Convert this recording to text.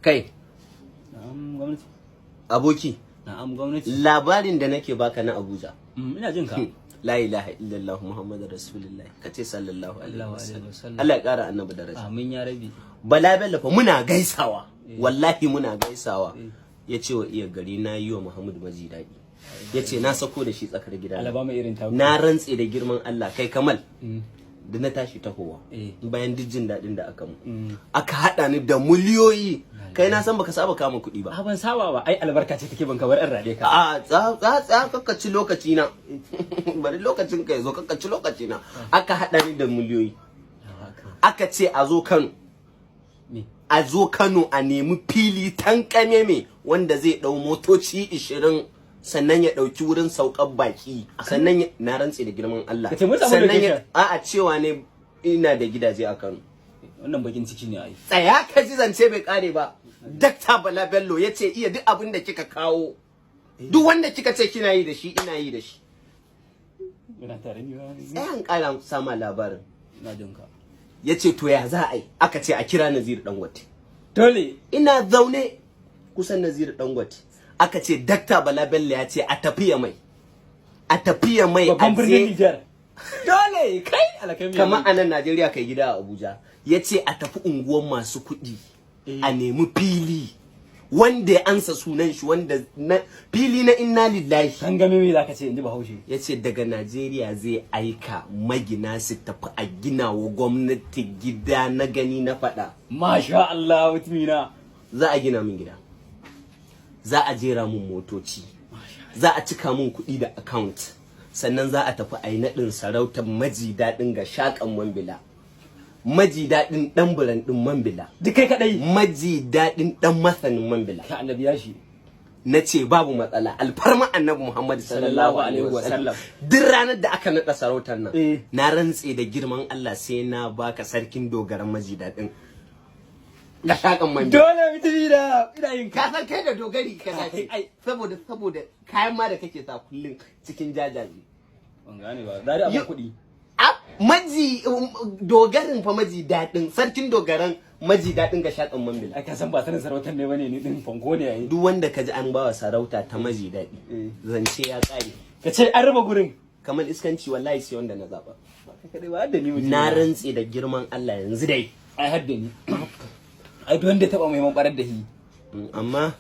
Kai. Na'am, gwamnati. Aboki. Na'am, gwamnati. Labarin da nake baka na Abuja. Ina jin ka. La ilaha illallah Muhammadu Rasulullah. Ka ce sallallahu alaihi Allahu alaihi wasallam. wasallam. Allah ya kara annabi daraja. Amin ya rabi. Bala Bello fa muna gaisawa. Wallahi muna gaisawa. Ya ce wa iya gari na yi wa Muhammadu Maji daɗi. Ya ce na sako da shi tsakar gida. Allah ba mu irin taku. Na rantse da girman Allah, kai Kamal. Da na tashi tahowa. Bayan duk jin daɗin da aka mu. Aka haɗa ni da miliyoyi. Kai, na san baka saba kama kuɗi ba. A, ban saba ba. Ai albarka ce take ban kamar an rade ka. A, tsa tsa tsa, kakka ci lokaci na. Bari lokacin ka yazo, kakka ci lokaci na. Aka haɗa ni da miliyoyi. Aka ce a zo Kano. Me? A zo Kano a nemi fili tankame me wanda zai ɗau motoci 20, sannan ya ɗauki wurin saukar baki, sannan na rantse da girman Allah. Ka ce mun samu Sannan ya location. A'a, cewa ne ina da gidaje a Kano. Wannan bakin ciki ne ai. Tsaya ka ji, zance bai kare ba. Dakta Bala Bello ya ce iya duk abin da kika kawo, duk wanda kika ce kina yi da shi, ina yi da shi. Ina tare ni ba. Tsaya an kara sama labarin. Ina jin ka. Ya ce to ya za a yi? Aka ce a kira Naziru Dangote. Dole. Ina zaune kusan Naziru Dangote, aka ce Dakta Bala Bello ya ce a tafiya mai, a tafiya mai, a Babban birnin je Nijar. Dole kai alakami. Kamar a nan Najeriya kai gida a Abuja. Ya ce a tafi unguwan masu kuɗi a nemi fili wanda ya ansa sunan shi, wanda na fili na inna lillahi. Gangame me zaka ce, inji Bahaushe. Ya ce daga Najeriya zai aika magina su tafi a gina wa gwamnati gida na gani na faɗa. Masha Allah, mutumina. Za a gina min gida, za a jera mun motoci, za a cika mun kuɗi da account, sannan za a tafi a yi naɗin sarautar maji daɗin ga shaƙan Mambila, maji daɗin ɗan buran ɗin Mambila. Duk kai kadai. Maji daɗin ɗan masanin Mambila. Ka annabi ya shi. Na ce babu matsala, alfarma annabi Muhammad sallallahu alaihi wasallam, duk ranar da aka naɗa sarautar nan, na rantse da girman Allah sai na baka sarkin dogaran maji daɗin ga shaƙan Mambila. Dole, mutumina, ina yin Ka ka. san kai da dogari ka dace. Ai. Saboda kayan ma da kake sa kullun cikin jajaye. Ban gane ba. Zari abin kuɗi. A maji dogarin fa, maji daɗin sarkin dogaran maji daɗin ga shaƙan Mambila. Ai ka san ba sanin sarautar ne bane, ni din fanko ne yayi. Duk wanda ka ji an bawa sarauta ta maji daɗi, zance ya ƙare. Ka ce an raba gurin. Kamar iskanci, wallahi sai wanda na zaɓa. Ba kai kadai ba, hadda ni, mutumina. Na rantse da girman Allah yanzu dai. Ai hadda ni. Ai duk wanda ya taba muhimman barar da shi. Amma